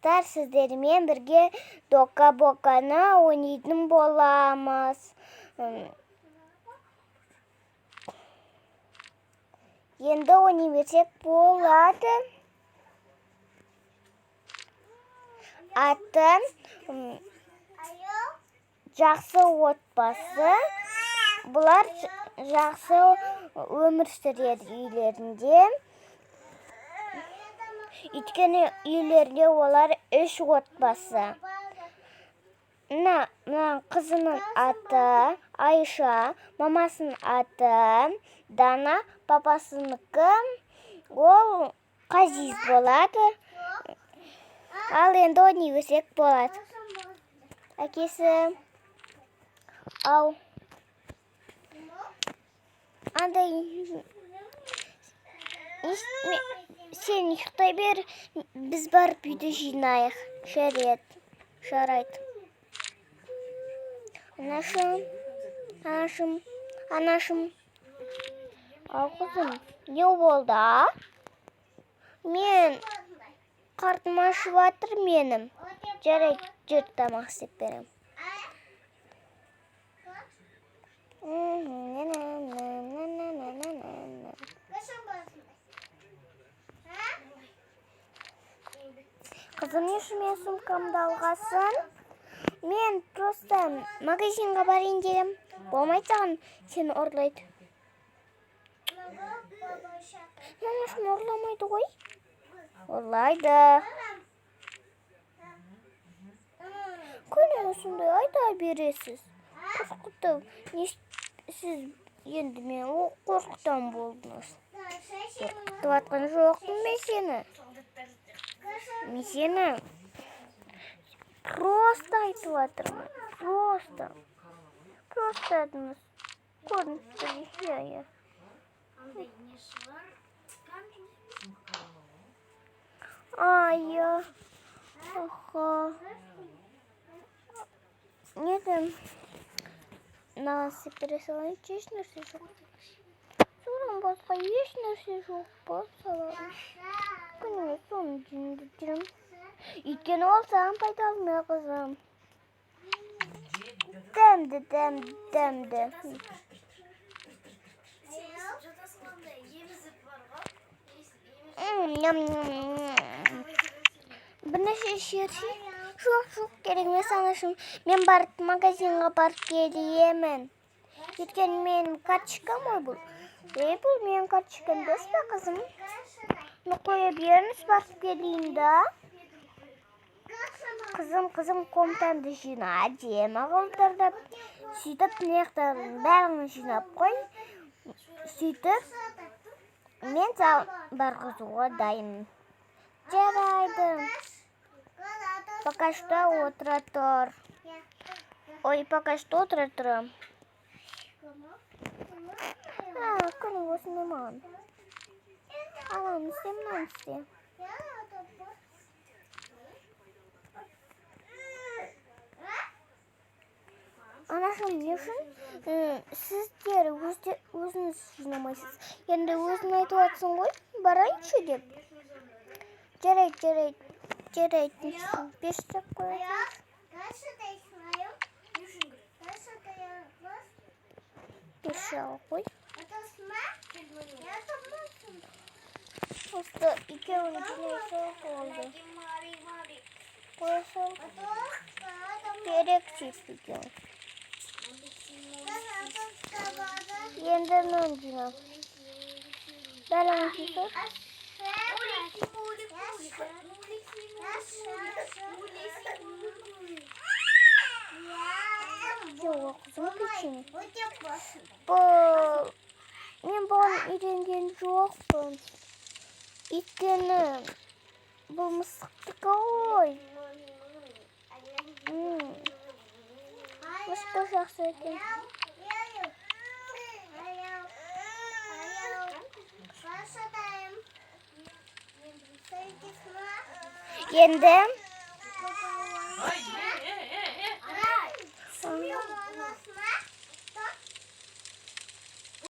Достар, сіздермен бірге Тока Боканы ойнайтын боламыз. Енді ойнай берсек болады. Аты жақсы отбасы. Бұлар жақсы өмір сүреді үйлерінде. Өйткені үйлерінде олар үш отбасы. Мына қызының аты Айша, мамасының аты Дана, папасынікі ол Қазиз болады. Ал енді ойнай берсек болады. Әкесі, ау, андай сен ұйықтай бер, біз барып үйді жинайық. Жарайды, жарайды. Анашым, анашым, анашым. Ау, қызым, не болды, а? Мен қарным ашып жатыр менің. Жарайды, жүр, тамақ істеп беремін. Қызым, не үшін менің сумкамды алғансың? Мен просто магазинға барайын дегем. Болмайды саған, сені ұрлайды. Мамашым ұрламайды ғой. Ұрлайды. Күні осындай айта бересіз. Қорқытып, не сіз енді мен қорқытам болдыңыз. Қорқытып жатқан жоқпын мен сені. Мен сені просто айтып жатырмын. Просто. Просто айтыңыз. Көрініп тұр. Иә, иә. А, иә. Аха. Не там? Мынаған істеп бере салайыншы, еш нәрсе жоқ. Содан басқа еш нәрсе жоқ болып саламын. Күніге соны жемеп жүремін. Өйткені ол саған пайдалы, қызым. Дәмді, дәмді, дәмді. Ням, ням. Бір нәрсе ішерші? Жоқ, жоқ, керек емес, анашым. Мен барып магазинға барып келемін. Өйткені менің карточкам ғой бұл. Ей, бұл менің карточкам емес пе, қызым? Ну, қоя беріңіз, барып келейін да. Қызым, қызым, комнатаңды жина, әдемі қылдырып. Сөйтіп, мына жақтардың бәрін жинап қой. Сөйтіп, мен саған барғызуға дайынмын. Жарайды. Пока что отыра тұр. Ой, пока что отыра тұрамын. А, күні осындай маған. Ананы істе, мынаны істе. Анашым, не үшін сіздер өзіңіз жинамайсыз? Енді өзің айтып жатсың ғой, барайыншы деп. Жарайды, жарайды, жарайды. Бес деп қоясың. Бес жағы қой. Просто екеуін жинай сал болды. Қоя сал. Керек сөйтіп екеуін. Енді мынаны жина. Бәрін жинай. Жоқ, қызым, печенье. Бұл мен бұған үйренген жоқпын. Өйткені бұл мысықтікі ғой. Мысық та жақсы екен. Енді